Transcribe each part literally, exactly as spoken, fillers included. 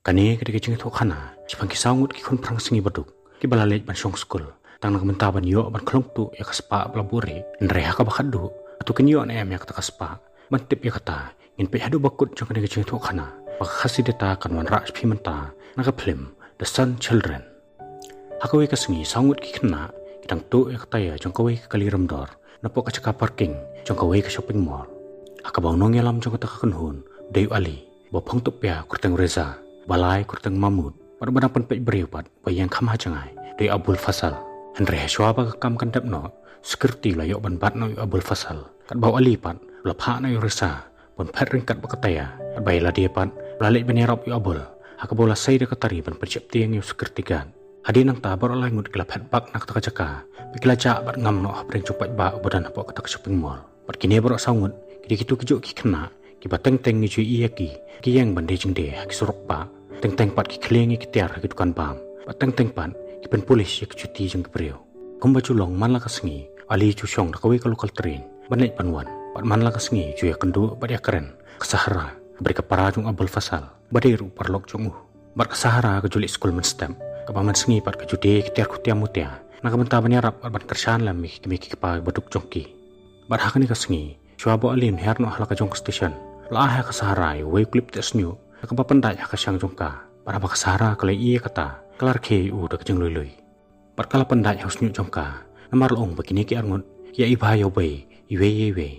Kane ka dei ka jingïathuhkhana shaphang ki saw ngut ki khun pyrshang sngi baduk kiba la leit ban shong skul tang na ka bynta ban ïoh ban khlong tuh ïa ka spah ba la buhrieh. Hynrei ha kaba khatduh, hato kin ïoh ne em ïa kata ka spah? Ban tip ïa kata, ngin peit haduh ba kut jong kane ka jingïathuhkhana, ba ka Khasi Data kan wanrah sha phi mynta na ka phlim The Sun Children. Ha kawei ka sngi, saw ngut ki khynnah ki dang tuh ïa ka taïa jong kawei ka kali rymdor napoh ka jaka parking jong kawei ka shopping mall. Ha kaba u nongïalam jong kata ka kynhun u dei u Ali, ba phong tuh pia kyrteng Reza, ba lai kyrteng Mahmud, bad ba dang pynpeit briew pat ba ïeng kham ha jngai u dei Abul Fasal. Hynrei ha shuwa ba ka kam kan dep noh, security u la ïoh ban bat noh ïa u Abul Fasal, katba u Ali pat u la phah noh ïa u Reza ban phet ryngkat bad ka taïa. Katba ïa lade pat u la leit ban ïarap ïa u Abul, ha kaba u la sei da ka tari ban pynsheptieng ïa u security guard. Hadien nangta baroh lai ngut ki la phet bak na kata ka jaka, bad ki la jah bad ngam noh hapdeng jong u paidbah uba don hapoh kata ka shopping mall. Bad kine baroh saw ngut ki dei kito kijuh ki khynnah kiba teng teng ngi ju ïohi ïa ki, ki ïeng ban die jingdie ha ki surok bah. Teng teng pat ki khlieng ïa ki tiar ha ki dukan bam, bad teng teng pat ki pynpulish ïa ki juti jong ki briew. Kumba ju long, man la ka sngi u Ali u ju shong da kawei ka local train ban leit ban wan, bad man la ka sngi u ju ïakynduh bad ïakren ha ka Sahara, kaba dei ka para jong u Abul Fasal, ba dei ruh u paralok jong u. Bad ka Sahara ka ju leit skul mynstep, kaba mynsngi pat ka ju die ïa ki tiar khutia mutia na ka bynta ban ïarap bad ban kyrshan lem ïa ki kmie ki kpa baduk jong ki. Bad ha kane ka sngi, shuwa ba u Ali un hiar noh ha la ka jong ka station, u la ai ha ka Sahara ïa uwei u clip teh shñiuh, ha kaba pyndait ha ka shang jong ka. Bad haba ka Sahara ka la ïohi ïa kata, ka la rkhie ïa u da ka jinglui lui. Bad ka la pyndait ha u shñiuh jong ka, namar la ong ba kine ki arngut ki ïa i bha ïa u bei iwei ïa iwei.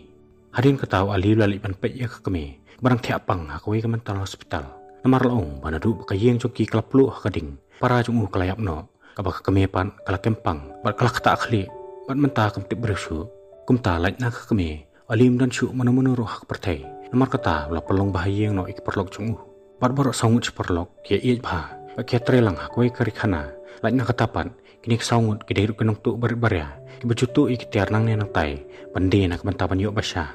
Hadien kata u Ali u la leit ban peit ïa ka kmie ba dang thiah pang ha kawei ka mental hospital, namar la ong ba naduh ba ka ïing jong ki ka la pluh ha ka ding, para jong u ka la ïap noh, kaba ka kmie pat ka la kem pang bad ka la ktah khlieh, bad mynta kam tip briew shuh. Kumta lait na ka kmie, u Ali um don shuh mano mano ruh ha ka pyrthei, namar kata u la pynlong ba ha ïing noh ïa ki paralok jong u. Bad baroh saw ngut shi paralok ki ïa ïeit bha bad ki ïa trei lang ha kawei ka ri khana. Lait na kata pat, kine ki saw ngut ki dei ruh ki nongtuh barit baria kiba ju tuh ïa ki tiar nangne nangtai ban die na ka bynta ban ïoh ba sha.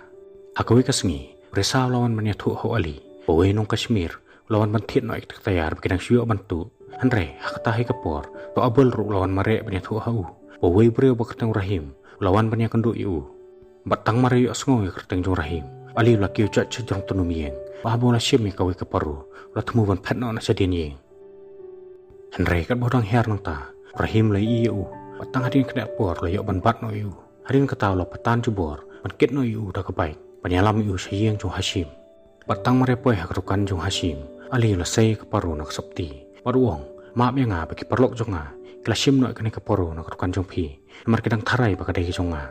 Ha kawei ka sngi, u Reza u la wan ban ïathuh ha u Ali ba uwei u nong Kashmir u la wan ban thied noh ïa kata ka taïa ba ki dang shu ïoh ban tuh. Hynrei ha kata hi ka por, to u Abul ruh u la wan mareh ban ïathuh ha u ba uwei u briew ba kyrteng u Rahim u la wan ban ïakynduh ïa u. Bad tang mar ïohsngew ïa ka kyrteng jong u Rahim, u Ali u la kiew jait sha jrong tynnum ïing, bad haba u la shim ïa kawei ka paru, u la thmu ban phet noh na shadien ïing. Hynrei katba u dang hiar nangta, u Rahim u la ïohi ïa u, bad tang hadien khyndai por u la ïoh ban bat noh ïa u. Hadien kata u la patan jubor ban kit noh ïa u da ka bike ban ïalam ïa u sha ïing jong u Hashim. Bad tang mar ïa poi ha ka dukan jong u Hashim, u Ali u la sei ïa ka paru na ka sopti, bad u ong, "Map ïa nga ba ki paralok jong nga ki la shim noh ïa kane ka paru na ka dukan jong phi, namar ki dang tharai ba ka dei ka jong nga."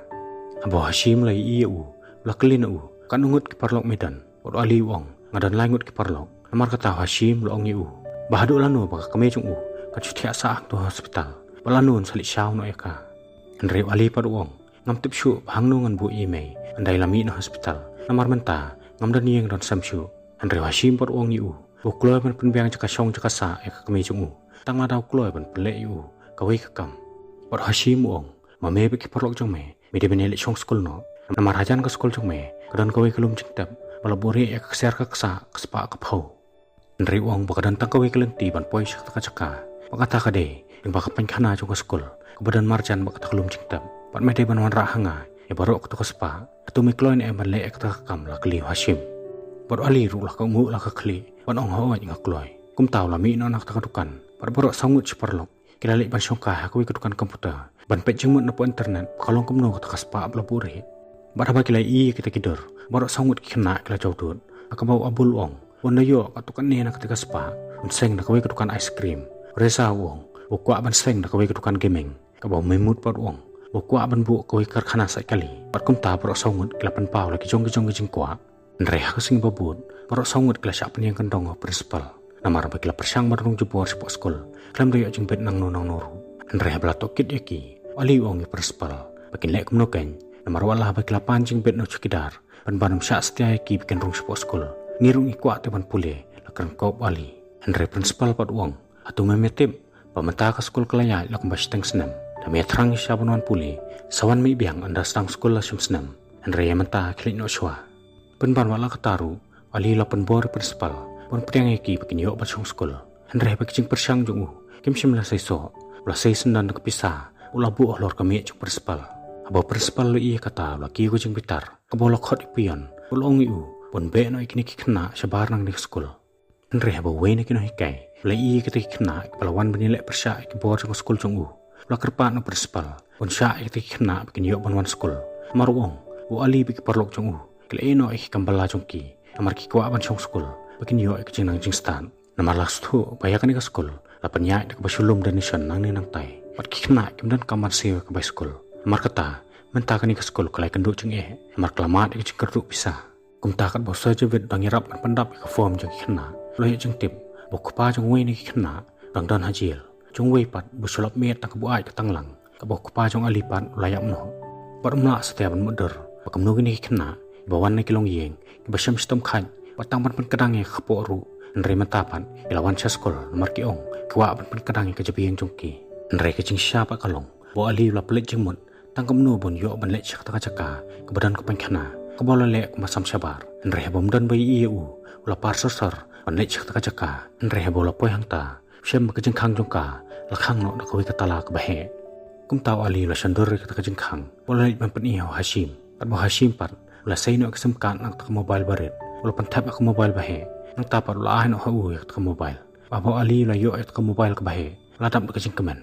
Haba u Hashim u la ïohi ïa u, u la kylli na u, "Katno ngut ki paralok me don?" Bad u Ali u ong, "Nga don lai ngut ki paralok." Namar kata u Hashim u la ong ïa u ba haduh lano ba ka kmie jong u kan shu thiah sah hangto ha hospital, bad lano un sa leit shaw noh ïa ka. Hynrei u Ali pat u ong, "Ngam tip shuh ba hangno ngan buh ïa i mei ynda i la mih na hospital, namar mynta ngam don ïing don sem shuh." Hynrei u Hashim pat u ong ïa u ba u kloi ban pynbiang jaka shong jaka sah ïa ka kmie jong u, tang lada u kloi ban pynleh ïa u kawei ka kam. Bad u Hashim u ong, "Ma me bad ki paralok jong me, me dei ban ïa leit shong skul noh, namar hajan ka skul jong me ka don kawei ka lum jingtep ba la buhrieh ïa ka ksiar ka ksah ka spah ka phew." Hynrei u ong ba ka don tang kawei ka lynti ban poi sha kata ka jaka, bad kata ka dei lyngba ka paikhana jong ka skul kaba don marjan bad kata ka lum jingtep. Bad me dei ban wanrah ha nga ïa baroh kato ka spah. Hato me kloi ne em ban leh ïa kata ka kam? La kylli u Hashim. Bad u Ali ruh la kohnguh la ka khlieh, bad u ong, "Hooid, nga kloi." Kumta u la mih noh na kata ka dukan, bad baroh saw ngut shi paralok ki la leit ban shongkai ha kawei ka dukan computer ban peit jingmut napoh internet ba ka long kumno kata ka spah ba la buhrieh. Bad haba ki la ïohi ïa kita ki dur, baroh saw ngut ki khynnah ki la jaw dud, ha kaba u Abul u ong ba un da ïoh katto katne na kata ka spah un seng da kawei ka dukan ice cream. U Reza u ong ba u kwah ban seng da kawei ka dukan gaming, kaba u Mahmud pat u ong ba u kwah ban buh kawei ka karkhana sait kali. Bad kumta baroh saw ngut ki la pynpaw la ki jong ki jong ki jingkwah. Hynrei ha ka sngi ba bud, baroh saw ngut ki la shah pynïeng kyndong ha u principal, namar ba ki la pyrshang ban rung jubor shapoh skul khlem da ïoh jingbit nangno nangno ruh. Hynrei haba la tohkit ïa ki, u Ali u ong ïa u principal ba kin leh kumno keiñ, namar wat la ba ki la pan jingbit na u chowkidar ban ban ym shah satia ïa ki ba kin rung shapoh skul, ngi ruh ngi kwah te ban pule, la kren kop u Ali. Hynrei u principal pat u ong, "Hato mem tip ba mynta ka skul ka la ïaid la kumba shiteng snem? Da me thrang shisha ban wan pule, sa wan mih biang ynda sdang skul la shim snem. Hynrei ïa mynta khie leit noh shuwa." Pynban wat la katta ruh, u Ali u la pynbor ïa u principal ban pdiang ïa ki ba kin ïoh ban shong skul. Hynrei ba ki jingpyrshang jong u kim shym la seisoh, u la sei syndon da ka pisa u la buh halor ka miej jong u principal. Haba u principal u la ïohi ïa kata, u la kiew ka jingbitar, kaba u la khot ïa u peon, u la ong ïa u ba un beh noh ïa kine ki khynnah shabar nangne ha skul. Hynrei haba uwei na ki nonghikai U la ïohi ïa kita ki khynnah kiba la wan ban ïaleh pyrshah ïa ki bor jong ka skul jong u. U la kyrpad na u principal ban shah ïa kita ki khynnah ba kin ïoh ban wan skul. Namar u ong ba u Ali bad ki paralok jong u ki la ïehnoh ïa ki kam bylla jong ki namar ki kwah ban shong skul ba kin ïoh ïa ka jingnang jingstad. Namar la sngewthuh ba ïa kane ka skul la pynïaid da kaba shu lum donation nangne nangtai, bad ki khynnah kim donkam ban siew ïa ka bai skul. Namar kata mynta kane ka skul ka la ïakynduh jingeh namar ka la mad ïa ka jingkyrduh pisa. Kumta katba u Sir Javed u dang ïarap ban pyndap ïa ka form jong ki khynnah, u la ïoh jingtip ba u kpa jong uwei na ki khynnah u dang don ha jel. Jong uwei pat ba u shu lap miet tang kaba u aiti ka tanglang, katba u kpa jong u Ali pat u la ïap noh. Bad um lah satia ban mutdur ba kumno kine ki khynnah kiba wan na ki longïing kiba shem shitom khaid bad tang ban pynkdang ïa ka kpoh ruh, hynrei mynta pat ki la wan sha skul namar ki ong ki kwah ban pynkdang ïa ka jabieng jong ki. Hynrei ka jingshisha pat ka long ba u Ali u la pynleit jingmut tang kumno ban ïoh ban leit sha kata ka jaka kaba don ka painkhana kaba u la leh kum u samshabar. Hynrei haba um don ba ïohi ïa u, u la par sor sor ban leit sha kata ka jaka. Hynrei haba u la poi hangta, u shem ba ka jingkhang jong ka la khang noh da kawei ka tala kaba heh. Kumta u Ali u la shon dur ïa kata ka jingkhang bad u la leit ban pyni ha u Hashim. Katba u Hashim pat u la sei noh ïa ka sim card na kata ka mobile ba rit, u la pynthep ïa ka mobile ba heh. Nangta pat u la ai noh ha u ïa kata ka mobile. Bad haba u Ali u la ïoh ïa kata ka mobile kaba heh, u la dap da ka jingkmen.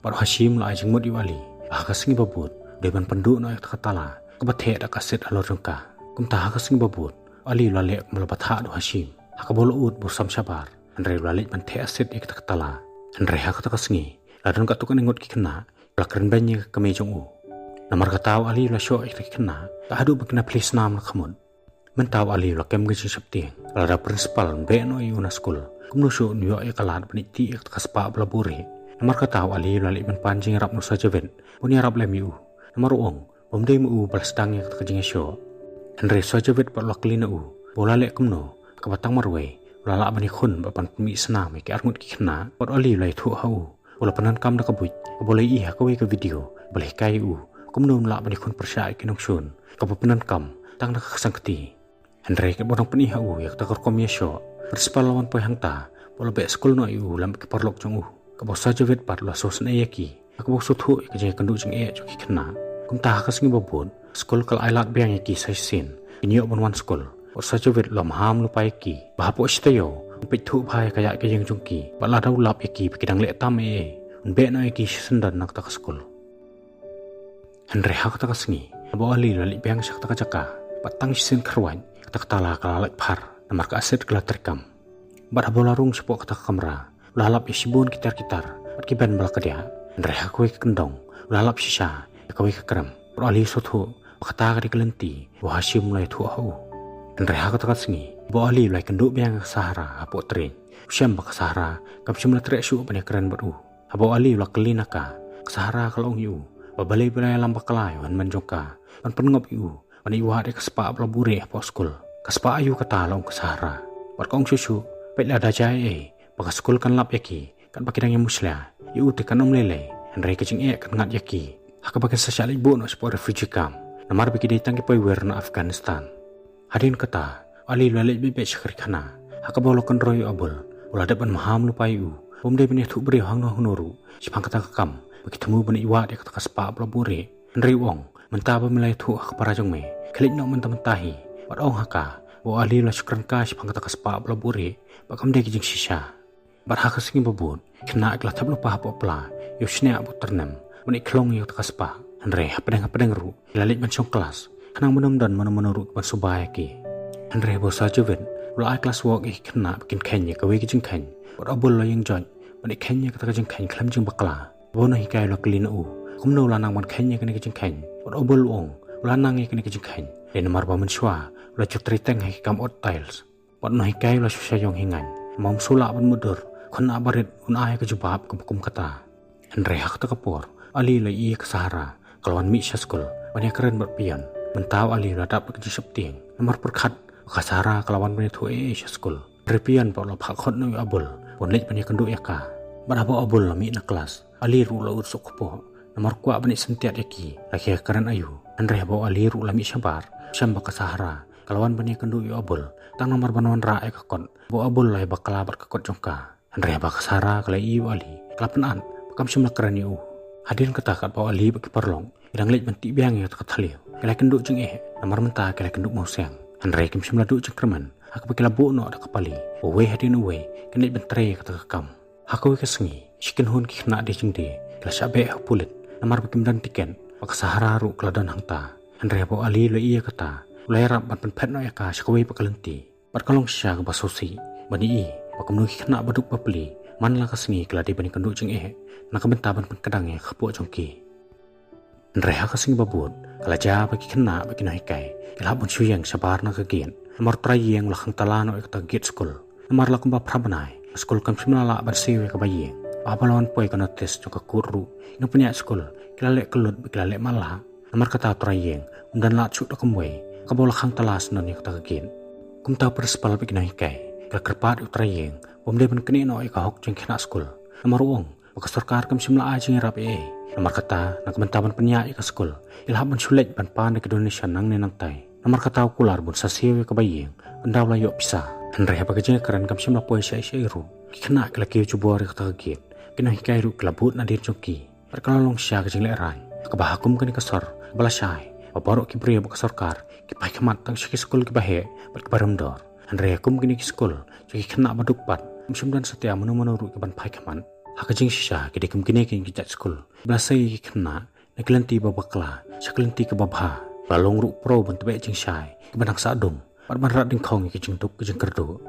Bad u Hashim u la ai jingmut ïa u Ali ba ha ka sngi ba bud u dei ban pynduh noh ïa kata ka tala kaba theh da ka acid halor jong ka. Kumta ha ka sngi ba bud u Ali u la leh kumba la batai da u Hashim, ha kaba u la ud ba u samshabar, hynrei u la leit ban theh acid ïa kata ka tala. Hynrei ha kata ka sngi la don katto katne ngut ki khynnah kiba la kren beiñ ïa ka kmie jong u. Namar kata u Ali u la shoh ïa kita ki khynnah haduh ba ki na plie snam na ka mut. Mynta u Ali u la kem ka jingsheptieng lada u principal un beh noh ïa u na skul, kumno shuh un ïoh ïa ka lad ban ïeh tih ïa kata ka spah ba la buhrieh. Namar kata u Ali u la leit ban pan jingïarap na u Sir Javed ban ïarap lem ïa u. Namar u ong ba um dei ma u ba la sdang ïa kata ka jingïashoh. Hynrei u Sir Javed pat u la kylli na u ba u la leh kumno, ha kaba tang marwei u la lah ban ïakhun bad ban pynmih snam ïa ki arngut ki khynnah. Bad u Ali u la ïathuh ha u, u la pyndonkam da ka buit kaba u la ïohi ha kawei ka video ba la hikai ïa u kumno un lah ban ïakhun pyrshah ïa ki nongshun, kaba pyndonkam tang da ka ksangkti. Hynrei katba u dang pyni ha u ïa kata ka rukom ïashoh, u principal u la wan poi hangta bad u la beh skul noh ïa u lem bad ki paralok jong u. Katba u Sir Javed pat u la sngewsynei ïa ki, ha kaba u sngewthuh ïa ka jingïakynduh jingeh jong ki khynnah. Kumta ha ka sngi ba bud ka skul ka la ai lad biang ïa ki sa shisien ba kin ïoh ban wan skul. Bad u Sir Javed u la maham lypa ïa ki ba hapoh shi taïew un peit thuh bha ïa ka ïaid ka ïing jong ki, bad lada u lap ïa ki ba ki dang leh tam ei ei, un beh noh ïa ki shisyndon na kata ka skul. Hynrei ha kata ka sngi haba u Ali u la leit biang sha kata ka jaka, bad tang shisien kharwait kata ka tala ka la lait phar namar ka acid ka la treikam. Bad haba u la rung shapoh kata ka kamra u la lap ïa shibun ki tiar ki tar bad ki ben ba la kdiah. Hynrei ha kawei ka kyndong u la lap shisha ïa kawei ka krem. Bad u Ali u sngewthuh ba kata ka dei ka lynti ba u Hashim u la ïathuh ha u. Hynrei ha kata ka sngi haba u Ali u la ïakynduh biang ïa ka Sahara hapoh tren, u shem ba ka Sahara kam shym la treh shuh ban ïakren bad u. Haba u Ali u la kylli na ka, ka Sahara ka la ong ïa u ba balei ba la ïalam bakla ïa u hynmen jong ka ban pyngop ïa u ban ïaid wad ïa ka spah ba la buhrieh hapoh skul. Ka spah aïu kata, la ong ka Sahara? Bad ka ong shuh shuh, peit lada jia ei ei ba ka skul kan lap ïa ki katba ki dang ïa mushlia. Ïa u te kan ym lei lei, hynrei ka jingeh kan ngat ïa ki, ha kaba kin sa shah leit buh noh shapoh refugee camp, namar ba ki dei tang ki poiwer na Afghanistan. Hadien kata u Ali u la leit beit beit sha ka rikhana, ha kaba u la kynroi ïa u Abul. U la dep ban maham lypa ïa u ba um dei ban ïathuh briew hangno hangno ruh shaphang kata ka kam ba ki thmu ban ïaid wad ïa kata ka spah ba la buhrieh. Hynrei u ong, mynta ba me la ïathuh ha ka para jong me, khie leit noh mynta mynta hi bad ong ha ka ba u Ali u la shu kren kai shaphang kata ka spah ba la buhrieh, ba kam dei ka jingshisha. Bad ha ka sngi ba bud ki khynnah ki la thep lypa hapoh pla ïa u shniah bad u tyrnem ban ïaid khlong ïa kata ka spah. Hynrei hapdeng hapdeng ruh ki la leit ban shong klas khnang ba ym don mano mano ruh ban suba ïa ki. Hynrei haba u Sir Javed u la ai klas work ïa ki khynnah ba kin kheiñ ïa kawei ka jingkheiñ, bad u Abul u la ïeng joit ban ïaid kheiñ ïa kata ka jingkheiñ khlem jingbakla. Bad u nonghikai u la kylli na u, kumno u la nang ban kheiñ ïa kane ka jingkheiñ? Bad u Abul u ong, u la nang ïa kane ka jingkheiñ dei namar ba mynshuwa u la ju trei teng ha ki kam ot tiles. Bad u nonghikai u la shu shah ïong hi ngaiñ, namar um shu lah ban mutdur, khynnah barit un ai ka jubab kaba kum kata. Hynrei ha kata ka por u Ali u la ïohi ïa ka Sahara ka la wan mih sha skul ban ïakren bad Pion. Mynta u Ali u la dap da ka jingsheptieng namar pyrkhat ba ka Sahara ka la wan ban ïathuh ei ei sha skul. Hynrei Pion pat u la phah khot noh ïa u Abul ban leit ban ïakynduh ïa ka. Bad haba u Abul u la mih na klas, u Ali ruh u la ud suk kpoh namar u kwah ban ïasyntiat ïa ki la ki ïakren aïu. Hynrei haba u Ali ruh u la mih shabar, u shem ba ka Sahara ka la wan ban ïakynduh ïa u Abul tang namar ban wanrah ïa ka kot, ba u Abul u la ïabakla bad ka kot jong ka. Hynrei haba ka Sahara ka la ïohi ïa u Ali ka la pynat ba kam shym la kren ïa u. Hadien kata katba u Ali bad ki paralok ki dang leit ban tih biang ïa kata ka thliew, ki la ïakynduh jingeh namar mynta ki la ïakynduh mawsiang. Hynrei kim shym la duh jingkyrmen Ha kaba ki la buh noh da ka pali, uwei hadien uwei, kin leit ban trei ïa kata ka kam. Ha kawei ka sngi, shi kynhun ki khynnah die jingdie ki la shah beh ha u pulit namar ba kim don tiket, bad ka Sahara ruh ka la don hangta. Hynrei haba u Ali u la ïohi ïa kata, u la ïarap ban pynphet noh ïa ka sha kawei pat ka lynti. Bad ka long shisha kaba sngewsih ban ïohi ba kumno ki khynnah baduk bapli man la ka sngi ki la dei ban ïakynduh jingeh na ka bynta ban pynkdang ïa ka kpoh jong ki. Hynrei ha ka sngi ba bud, ka la jia ba ki khynnah bad ki nonghikai ki la hap ban shu ïeng shabar na ka gate. Namar u trai ïing u la khang tala noh ïa kata ka gate skul. Namar la kumba phra bnai, ka skul kam shym la lah ban siew ïa kaba ïeng. Bad haba la wan poi ka notis jong ka kut ruh, ki nongpynïaid skul ki la leh kyllut bad ki la leh matlah. Namar kata u trai ïing um don lad shuh da kumwei, kaba u la khang tala syndon ïa kata ka gate. Kumta u principal bad ki nonghikai ki la kyrpad ïa u trai ïing ba um dei ban knieh noh ïa ka hok jong ki khynnah skul. Namar u ong ba ka sorkar kam shym la ai jingïarap ei ei. Namar kata, na ka bynta ban pynïaid ïa ka skul, ki la hap ban shu leit ban pan da ki donation nangne nangtai. Namar kata u kular ba un sa siew ïa kaba ïeng ynda u la ïoh pisa. Hynrei haba ka jingïakren kam shym la poi shaei shaei ruh, ki khynnah ki la kiew jubor ïa kata ka gate. Ki nonghikai ruh ki la bud nadien jong ki. Bad ka la long shisha ka jinglehrain, ha kaba ha kum kane ka sor ba lashai, ba baroh ki briew bad ka sorkar ki phai khmat tang sha ki skul kiba heh bad kiba rem dor. Hynrei ha kum kine ki skul jong ki khynnah baduk pat, ym shym don satia mano mano ruh ki ban phai khmat. Ha ka jingshisha, ki dei kum kine ki jait skul ba la sei ïa ki khynnah na ki lynti ba bakla sha ki lynti kiba bha, ba la long ruh pro ban tbeh jingshai kiba nang sah dum bad ban rat dyngkhong ïa ki jingduk ki jingkyrduh.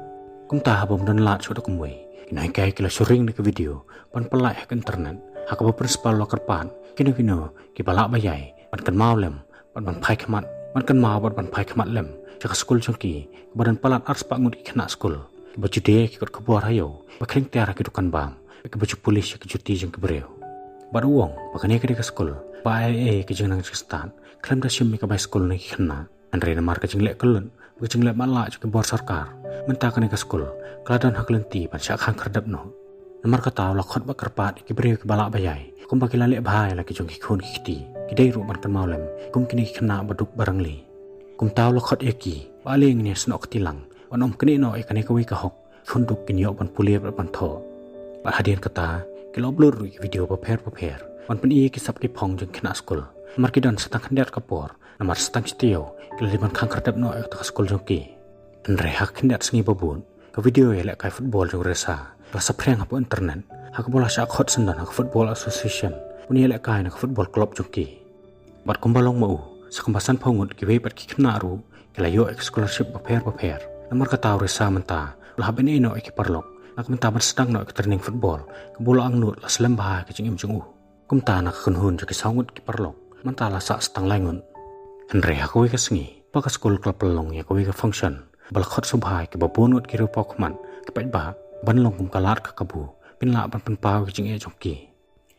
Kumta, haba ym don lad shuh da kumwei, ki nonghikai ki la shu ring da ka video ban pynlait ha ka internet, ha kaba u principal u la kyrpad ïa kino kino kiba lah ba ïai ban kynmaw lem bad ban phai khmat, ban kynmaw bad ban phai khmat lem sha ka skul jong ki, kaba don palat arspah ngut ki khynnah skul, kiba ju die ki kot khubor ha ïew, ba khring tiar ha ki dukan bam, kiba ju polish ïa ki juti jong ki briew. Bad u ong ba kane ka dei ka skul ba ai ei ei ki jingnang jingstad, khlem da shim ïa ka bai skul na ki khynnah. Hynrei namar ka jingleh kyllut bad ka jingleh matlah jong ki bor sorkar, mynta kane ka skul ka la don ha ka lynti ban shah khang khyrdep noh. Namar kata, u la khot bad kyrpad ïa ki briew kiba lah ba ïai, kumba ki la leh bha ïa la ki jong ki khun ki kti, ki dei ruh ban kynmaw lem kum kine ki khynnah baduk barangli. Kumta u la khot ïa ki ba ale ngin ïasnoh kti lang ban ym knieh noh ïa kane kawei ka hok, khun duk kin ïoh ban pule bad ban thoh. Bad hadien kata, ki la upload ruh ïa ki video bapher bapher ban pyni ïa ki sap ki phong jong ki khynnah skul. Namar ki don sa tang khyndiat ka por, namar sa tang shi taïew ki la dei ban khang khyrdep noh ïa kata ka skul jong ki. Hynrei ha ka khyndiat sngi ba bud, ka video ïalehkai football jong u Resa ka la saphriang hapoh internet, ha kaba u la shah khot syndon ha ka Football Association ban ïalehkai na ka football club jong ki. Bad kumba long ma u, sa kumba sanphew ngut kiwei pat ki khynnah ruh ki la ïoh ïa ka scholarship bapher bapher. Namar kata, u Resa mynta u la hap ban ïehnoh ïa ki paralok na ka bynta ban sdang noh ïa ka training football kaba u la angnud la slem bha ïa ka jingim jong u. Kumta, na ka kynhun jong ki saw ngut ki paralok, mynta la sah sa tang lai ngut. Hynrei ha kawei ka sngi, ba ka skul ka la pynlong ïa kawei ka function ba la khot sngewbha ïa kiba bun ngut ki riewpawkhmat, ki paidbah, ban long kum ka lad ka kabu, kin lah ban pynpaw ïa ka jingeh jong ki.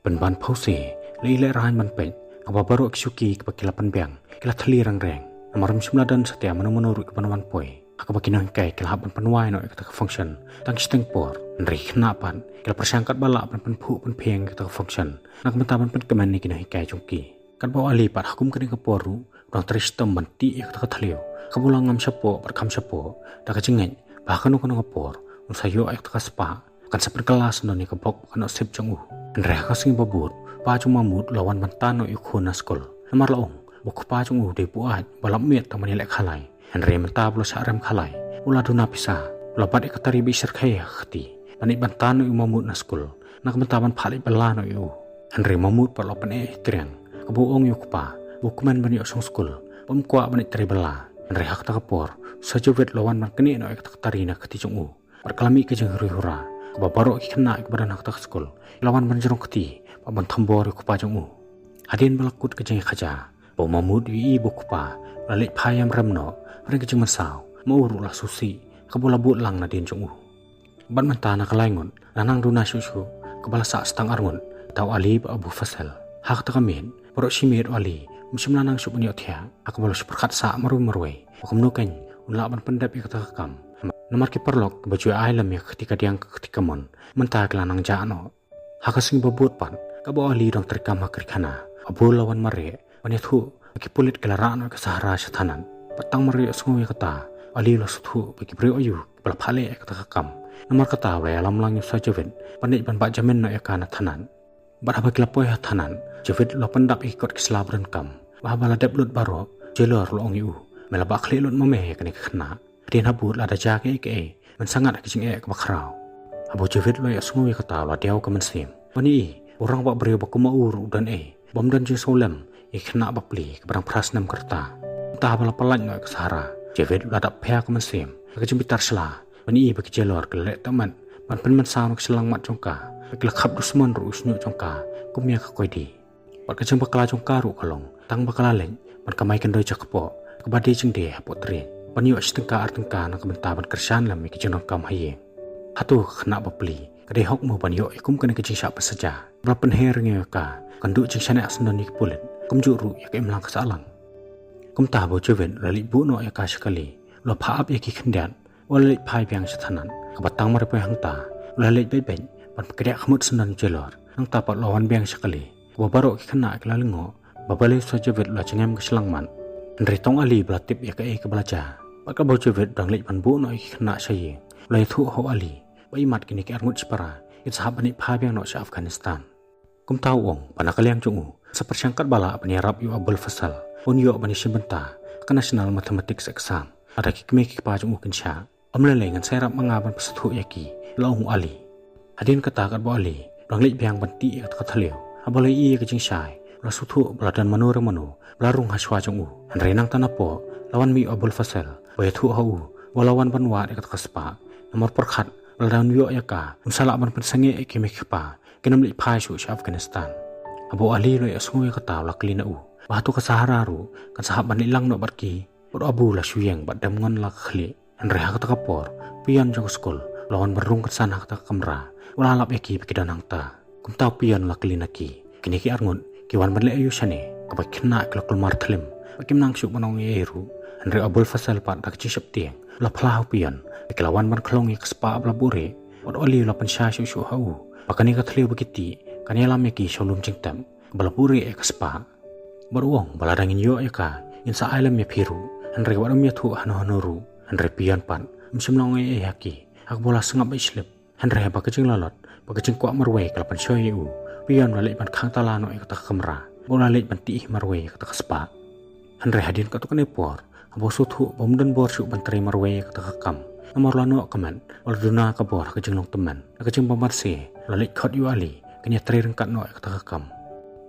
Pynban phewse, la i lehraiñ ban peit, kaba baroh ki shuki kiba ki la pynbiang ki la thylli reng reng. Namar ym shym la don satia mano mano ruh kiban wan poi, ha kaba ki nonghikai ki la hap ban pynwai noh ïa kata ka function tang shiteng por. Hynrei ki khynnah pat ki la pyrshang katba lah ban pynphuh pynphieng ïa kata ka function na ka bynta ban pynkmen ïa ki nonghikai jong ki. Katba u Ali pat ha kum kane ka por ruh u dang trei shitom ban tih ïa kata ka thliew, kaba u la ngam shapoh bad kham shapoh, da ka jingngeit ba ha kano kano ka por un sa ïoh ïa kata ka spah, kan sa pynkylla syndon ïa ka bok bad ka nusip jong u. Hynrei ha ka sngi ba bud, u pa jong u Mahmud u la wan ban tan noh ïa u khun na skul. Namar la ong ba u kpa jong u u dei u buaid ba lap miet tang ban ïaleh khalai. Hynrei mynta ba u la shah rem khalai, u la duna pisa, u la bat ïa ka tari ba i shyrkhei ha ka kti ban ïa ban tan noh ïa u Mahmud na skul, na ka bynta ban phah leit bylla noh ïa u. Hynrei u Mahmud pat u la pyneh ïatriang, kaba u ong ïa u kpa ba u kmen ban ïoh shong skul, bym kwah ban ïatrei bylla. Hynrei ha kata ka por, u Sir Javed u la wan ban knieh noh ïa kata ka tari na ka kti jong u. Bad ka la mih ka jinghuri hura, kaba baroh ki khynnah kiba don ha kata ka skul ki la wan ban jrong kti bad ban thombor ïa u kpa jong u. Hadien ba la kut ka jingïakhaja, ba u Mahmud u ïohi ba u kpa u la leit phai ïam rem noh, hynrei ka jingmynsaw ma u ruh la sngewsih, kaba u la bud lang nadien jong u. Bad mynta na ka lai ngut, la nang duna shuh shuh, kaba la sah sa tang ar ngut, da u Ali bad Abu Faisal. Ha kata ka miet, baroh shi miet u Ali um shym la nang shuh ban ïohthiah, ha kaba u la shu pyrkhat sah marwei marwei ba kumno keiñ un lah ban pyndep ïa kata ka kam. Namar ki paralok kiba ju ai lem ïa ka kti kadiang ka kti kamon, mynta ki la nang jah noh. Ha ka sngi ba bud pat, kaba u Ali u dang treikam ha ka karikhana, u Abu u la wan mareh ban ïathuh ba ki pulit ki la rah noh ïa ka Sahara sha thanat. Bad tang mar ïohsngew ïa kata, u Ali u la sngewthuh ba ki briew aïu kiba la phah leh ïa kata ka kam. Namar kata u la ïalam lang ïa u Sir Javed ban leit ban bat jamin noh ïa ka na thanat. Bad haba ki la poi ha thanat, u Javed u la pyndap ïa ki kot ki sla ba donkam. Bad haba la dep lut baroh, u jailer u la ong ïa u, me la bah khlieh lut ma me ïa kane ka khynnah. Hadien ha booth lada jia kaei kaei, men sa ngat ha ka jingeh kaba khraw. Haba u Javed u la ïohsngew ïa kata u la diaw ka mynsiem. Ban ïohi, u rangbah briew ba kum ma u ruh u don ei, bym don jingsngewlem ïa ka khynnah bapli kaba dang phra snem ka rta. Te haba la pyllait noh ïa ka sahara, u Javed u la dap phia ka mynsiem ha ka jingbitar sla, ban ïohi ba ki jailor ki la leh tymmen ban pynmynsaw na ka shyllangmat mat jong ka, ba ki la khap dusmon ruh u shñiuh jong ka kum ïa ka koidi. Bad ka jingbakla jong ka ruh ka long tang ba ka la leit ban kamai kyndoi jakpoh, kaba die jingdie hapoh tren, ban ïoh shi tyngka ar tyngka na ka bynta ban kyrshan lem ïa ka jingdonkam ha ïing. Hato ka khynnah bapli ka dei hok mo ban ïoh ïa kum kane ka jingshah pynsaja ba la pynher ïa ka, kynduh jingshaniah syndon ïa ki pulit, kumjuh ruh ïa ka imlang ka sahlang? Kumta haba u Javed u la leit buh noh ïa ka sha kali, u la phah ap ïa ki khyndiat, u la leit phai biang sha thanat. Kaba tang mar poi hangta, u la leit beit beit ban pynkdiah khmut syndon u jailor. Nangta pat u la wan biang sha kali, kaba baroh ki khynnah ki la lyngngoh ba balei u Sir Javed u la jngem ka shyllangmat. Hynrei tang u Ali ba la tip ïa kaei kaba la jia. Bad kaba u Javed u dang leit ban buh noh ïa ki khynnah sha ïing, u la ïathuh ha u Ali ba imat kine ki arngut shipara kin sa hap ban leit phai biang noh sha Afghanistan. Kumta u ong ba na ka liang jong u, u sa pyrshang katba lah ban ïarap ïa u Abul Fasal, un ïoh ban ïashim bynta ha ka National Mathematics Exam, lada ki kmie ki kpa jong u kin shah. Ym lei lei, ngan sa ïarap ma nga ban pynsngewthuh ïa ki, la ong u Ali. Hadien kata katba u Ali u dang leit biang ban tih ïa kata ka thliew, haba u la ïohi ïa ka jingshai, u la sngewthuh ba la don mano re mano ba la rung ha shuwa jong u. Hynrei nangta napoh la wan mih u Abul Fasal, ba u ïathuh ha u ba u la wan ban wad ïa kata ka spah. Namar pyrkhat ba lada un ïoh ïa ka, un sa lah ban pynsangeh ïa ki kmie ki kpa, kin ym leit phai shuh sha Afghanistan. Haba u Ali u la ïohsngew ïa kata u la kylli na u ba hato ka sahara ruh kan sa hap ban leit lang noh bad ki. Bad u Abu u la shu ïeng bad dem ngon la ka khlieh. Hynrei ha kata ka por, u peon jong ka skul u la wan ban rung kynsan ha kata ka kamra, u la lap ïa ki ba ki don hangta. Kumta u peon u la kylli na ki, kine ki arngut ki wan ban leh aïu shane, kaba ki khynnah ki la kulmar thlem, ba kim nang shuh ban ong ei ei ruh. Hynrei u Abul Fasal pat da ka jingsheptieng u la phla ha u peon ba ki la wan ban khlong ïa ka spah ba la buhrieh. Bad u Ali u la pynshai shuh shuh ha u ba kane ka thliew ba ki tih kan ïalam ïa ki sha u lum jingtep kaba la buhrieh ïa ka spah. Bad u ong ba lada ngin ïoh ïa ka, ngin sa ai lem ïa phi ruh. Hynrei wat ym ïathuh hano hano ruh. Hynrei u peon pat um shym la ong ei ei ha ki, ha kaba u la sngap beit shlip. Hynrei haba ka jinglalot bad ka jingkwah marwei ka la pynshoi ïa u, u peon u la leit ban khang tala noh ïa kata ka kamra, bad u la leit ban tih marwei ïa kata ka spah. Hynrei hadien katto katne por, haba u sngewthuh ba um don bor shuh ban trei marwei ïa kata ka kam, namar u la noh ka met bad u la duna ka bor ha ka jinglong tymmen. Ha ka jingbymbanse u la leit khot ïa u Ali, kin ïatrei ryngkat noh ïa kata ka kam.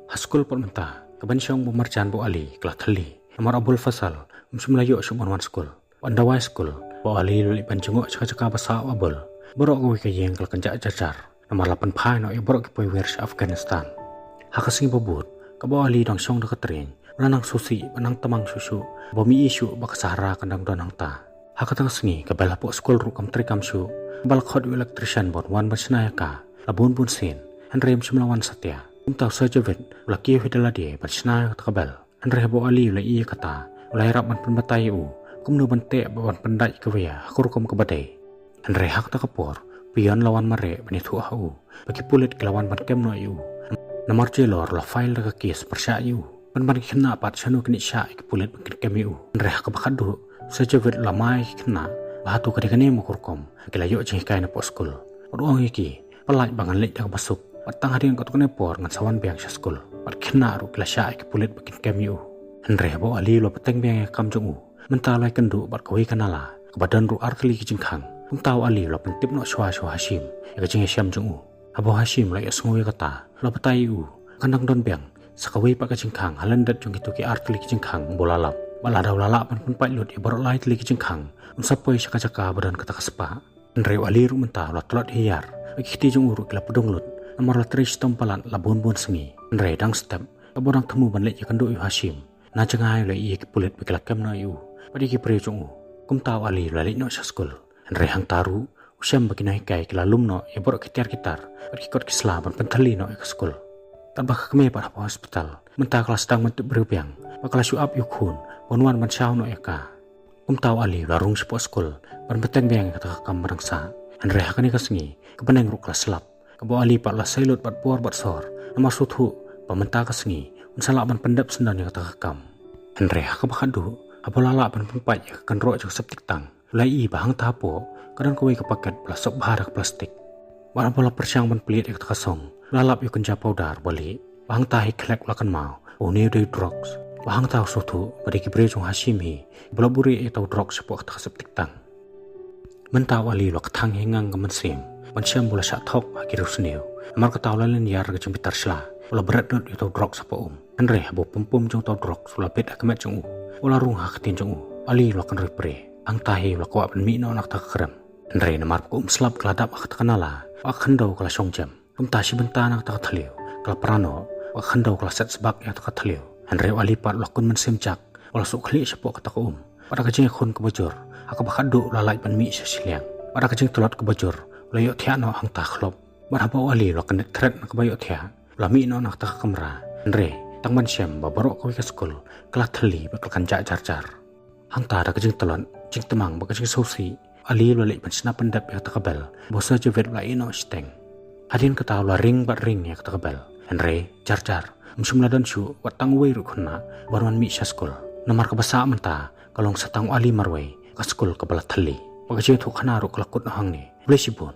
Ha skul pat mynta, ka ban shong ba marjan bad u Ali ka la thylli, namar u Abul Fasal um shym la ïoh shuh ban wan skul. Bad ynda wai skul, bad u Ali u la leit ban jngoh sha ka jaka ba sah u Abul, baroh kawei ka ïing ka la kynjah jar jar, namar la pynphai noh ïa baroh ki poiwir sha Afghanistan. Ha ka sngi ba bud, kaba u Ali u dang shong da ka tren, u la nang sngewsih bad nang tymmen shuh shuh ba um ïohi shuh ba ka sahara kan dang don hangta. Ha kata ka sngi ka bel hapoh skul ruh kam treikam shuh. Kaba la khot ïa u electrician ban wan ban shna ïa ka la bun bun sien, hynrei um shym la wan satia. Kumta u Sir Javed u la kiew hi da lade ban shna ïa kata ka bel. Hynrei haba u Ali u la ïohi ïa kata, u la ïarap ban pynbatai ïa u kumno ban teh bad ban pyndait ïa ka wire ha ka rukom kaba dei. Hynrei ha kata ka por, u peon u la wan mareh ban ïathuh ha u ba ki pulit ki la wan ban kem noh ïa u. Namar u jailor u la file da ka case pyrshah ïa u. Ban ban ki khynnah pat shano kin ïa shah ïa ki pulit ba kin kem ïa u. Hynrei ha kaba khatduh, u Sir Javed u la mai ïa ki khynnah ba hato ka dei kane mo ka rukom ba ki la ïoh jinghikai napoh skul. Bad u ong ïa ki, pyllait ba ngan leit da kaba suk, bad tang hadien katto katne por ngan sa wan biang sha skul. Bad ki khynnah ruh ki la shah ïa ki pulit ba kin kem ïa u. Hynrei haba u Ali u la bteng biang ïa ka kam jong u, mynta u la ïakynduh bad kawei ka nala kaba don ruh ar tylli ki jingkhang. Kumta u Ali u la pyntip noh shuwa sha u Hashim ïa ka jingïashem jong u. Haba u Hashim u la ïohsngew ïa kata, u la batai ïa u ba kan dang don biang sa kawei pat ka jingkhang ha lyndet jong kito ki ar tylli ki jingkhang ba u la lap. Bad lada u la lah ban pynpait lut ïa baroh lai tylli ki jingkhang, un sa poi sha ka jaka ba don kata ka spah. Hynrei u Ali ruh mynta u la tlot hiar, bad ki kti jong u ruh ki la pdung lut, namar u la trei shitom palat la bun bun sngi. Hynrei dang step, kaba u dang thmu ban leit ïakynduh ïa u Hashim, na jngai u la ïohi ïa ki pulit ba ki la kem noh ïa u bad ïa ki briew jong u. Kumta u Ali u la leit noh sha skul. Hynrei hangta ruh u shem ba ki nonghikai ki la lum noh ïa baroh ki tiar ki tar bad ki kot ki sla ban pynthylli noh ïa ka skul. Katba ka kmie pat hapoh hospital mynta ka la sdang ban tip briew biang, bad ka la shu ap ïa u khun ban wan ban shaw noh ïa ka. Kumta u Ali u la rung shapoh skul ban bteng biang ïa kata ka kam ba dang sah. Hynrei ha kane ka sngi ka bneng ruh ka la slap. Kaba u Ali pat u la sei lut bad bor bad sor, namar u sngewthuh ba mynta ka sngi un sa lah ban pyndep syndon ïa kata ka kam. Hynrei ha kaba khatduh, haba u la lah ban pynpait ïa ka kynroh jong ka septic tank, u la ïohi ba hangta hapoh ka don kawei ka paket ba la sop bha da ka plastik. Bad haba u la pyrshang ban plied ïa kata ka song, u la lap ïa u kynja powder ba lieh. Bad hangta hi khlek u la kynmaw ba une u dei u drugs. Bad hangta u sngewthuh ba dei ki briew jong u Hashim hi ba la buhrieh ïa uta u drugs shapoh kata ka septic tank. Mynta u Ali u la kthang hi ngang ka mynsiem ban shem ba u la shah thok ha ki riewsniew. Namar kata u la lynñiar ka jingbitar shla, u la bret lut ïa uto u drok shapoh um. Hynrei haba u pum pum jong uto u drok u la bit ha ka met jong u, u la rung ha ka ktien jong u, u Ali u la kynroi pre. Hangta hi u la kwah ban mih noh na kata ka krem. Hynrei namar ba ka um slap ka la dap ha kata ka nala, ba ka khyndew ka la shong jem. Kumta shi bynta na kata ka thliew ka la pra noh, ba ka khyndew ka la set sbak ïa kata ka thliew. Hynrei u Ali pat u la kut mynsiem jak, u la suk khlieh shapoh kata ka um. Bad da ka jingïakhun kaba jur, ha kaba khatduh u la lait ban mih sha shiliang. Bad da ka jingtlot kaba jur, u la ïohthiah noh hangta khlop. Bad haba u Ali u la kyndit thret na kaba ïohthiah, u la mih noh na kata ka kamra. Hynrei tang ban shem ba baroh kawei ka skul ka la thylli bad ka la kynjah jar jar. Hangta da ka jingtlot, jingtmang bad ka jingsngewsih, u Ali u la leit ban shna pyndep ïa kata ka bel ba u Sir Javed u la ïeh noh shiteng. Hadien kata u la ring bad ring ïa kata ka bel. Hynrei jar jar, ym shym la don shuh wat tang uwei ruh u khynnah ban wan mih sha skul. Namar kaba sah mynta ka long sa tang u Ali marwei, ka skul kaba la thylli. Bad ka jingïathuhkhana ruh ka la kut noh hangne. Khublei shibun.